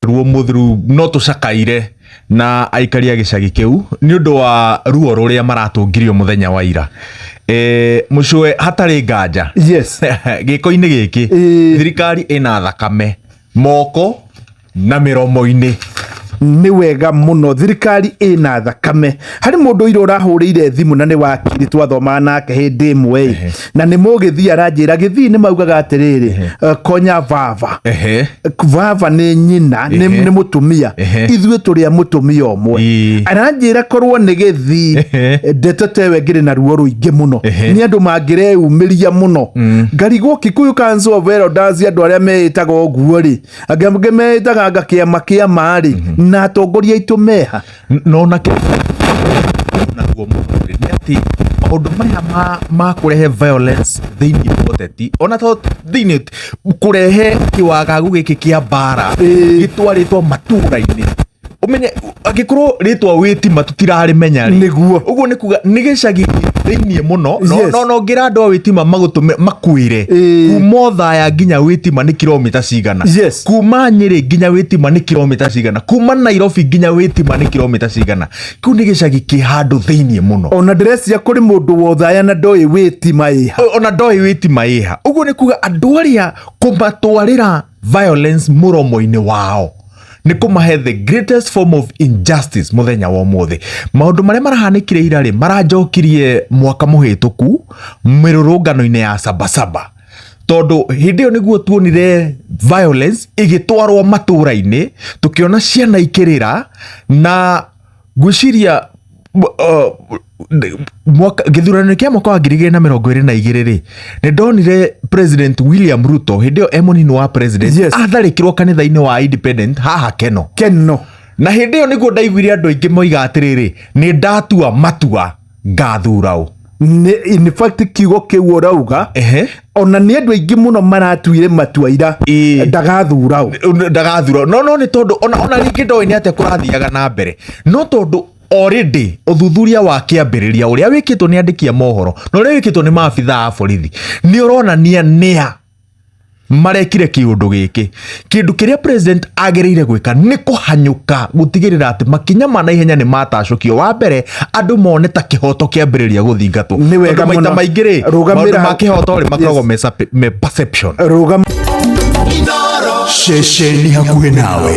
Ruo mũthiru no tũcakaire na aikari a gĩcagi kĩu nĩ ũndũ wa ruo rũrĩa maratũngirio mũthenya wa ira. E, mũcũe hatarĩ nganja gĩko-inĩ gĩkĩ thirikari ĩna thakame moko na mĩromo-inĩ. Nĩ wega mũno, thirikari ĩna thakame. Harĩ mũndũ ira ũrahũrĩire thimũ na nĩ wakiri twathomaga nake hĩndĩ ĩmwe ĩ, na nĩ mũgĩthii, aranjĩra gĩthii nĩ maugaga atĩrĩrĩ, konya vava. Vava nĩ nyina, nĩ mũtumia. Ithuĩ tũrĩ a mũtumia ũmwe. Aranjĩra korwo nĩ gĩthii, ndeto ta ĩyo ĩngĩrĩ na ruo rũingĩ mũno, nĩ andũ mangĩreyumĩria mũno. Ngarigwo Kikuyu Council of Elders, andũ arĩa meĩtaga ũguo rĩ, angĩ meĩtaga anga kĩama kĩa ma-rĩ, na atongoria aitũ meha? No na naguo mũno rĩ, nĩ atĩ maũndũ maya ma kũrehe violence thĩinĩ wa ũteti, ona to thĩinĩ, kũrehe kĩwagagu gĩkĩ kĩa mbara gĩtwarĩtwo matũra-inĩ, ũmenye angĩkorwo rĩtwa wĩtima tũtirarĩmenya rĩ, Ũguo nĩ kuga nĩ gĩcagi thĩinĩ mũno. No no ngĩra andũ a wĩtima magũtũme makwĩre kuma Othaya nginya wĩtima nĩ kilomita cigana, kuma Nyĩrĩ nginya wĩtima nĩ kilomita cigana, kuma Nairobi nginya wĩtima nĩ kilomita cigana. Kĩu nĩ gĩcagi kĩ handũ thĩinĩ mũno. Ona ndĩreciria kũrĩ mũndũ wa Othaya na ndoĩ wĩtima ĩha. Ona ndoĩ wĩtima ĩha. Ũguo nĩ kuga andũ arĩa kũmatwarĩra violence mũromo-inĩ wao nĩ kũmahe the greatest form of injustice. Mũthenya wa ũmũthĩ maũndũ marĩa marahanĩkire ira rĩ, maranjokirie mwaka mũhĩtũku mĩrũrũngano-inĩ ya Sabasaba, tondũ hĩndĩ ĩyo nĩguo tuonire violence ĩgĩtwarwo matũra-inĩ, tũkĩona ciana ikĩrĩra. Na ngwĩciria mwaka gĩthurano kĩa mwaka wa 2022 rĩ, nĩ ndonire President William Ruto hĩndĩ ĩyo e mũnini wa president atharĩkĩrwo kanitha-inĩ wa Independent haha Keno. Keno. Na hĩndĩ ĩyo nĩguo ndaiguire andũ aingĩ moiga atĩrĩrĩ, nĩ ndatua matua ngathura ũ. Nĩ in fact kiugo kĩu ũrauga, ona nĩ andũ aingĩ mũno maratuire matua ira, ndagathura ũ. Ndagathura. No nĩ tondũ ona rĩngĩ ndoĩ nĩ atĩa kũrathiaga na mbere, no tondũ already ũthuthuria wa kĩambĩrĩria ũrĩa wĩkĩtwo nĩ andĩki a mohoro na ũrĩa wĩkĩtwo nĩ maabitha a borithi nĩ ũronania nĩa marekire kĩũndũ gĩkĩ. Kĩndũ kĩrĩa president agĩrĩire gwĩka nĩ kũhanyũka gũtigĩrĩra atĩ makinya ma naihenya nĩ matacũkio. Wa mbere, andũ mone ta kĩhoto kĩambĩrĩria gũthingatwo. Nĩ wega Tondũ maita mũno. maingĩ rĩ, Rũgamĩra maũndũ ma hau. kĩhoto rĩ, makoragwo me perception. Rũgam Ceceni hakuhĩ nawe.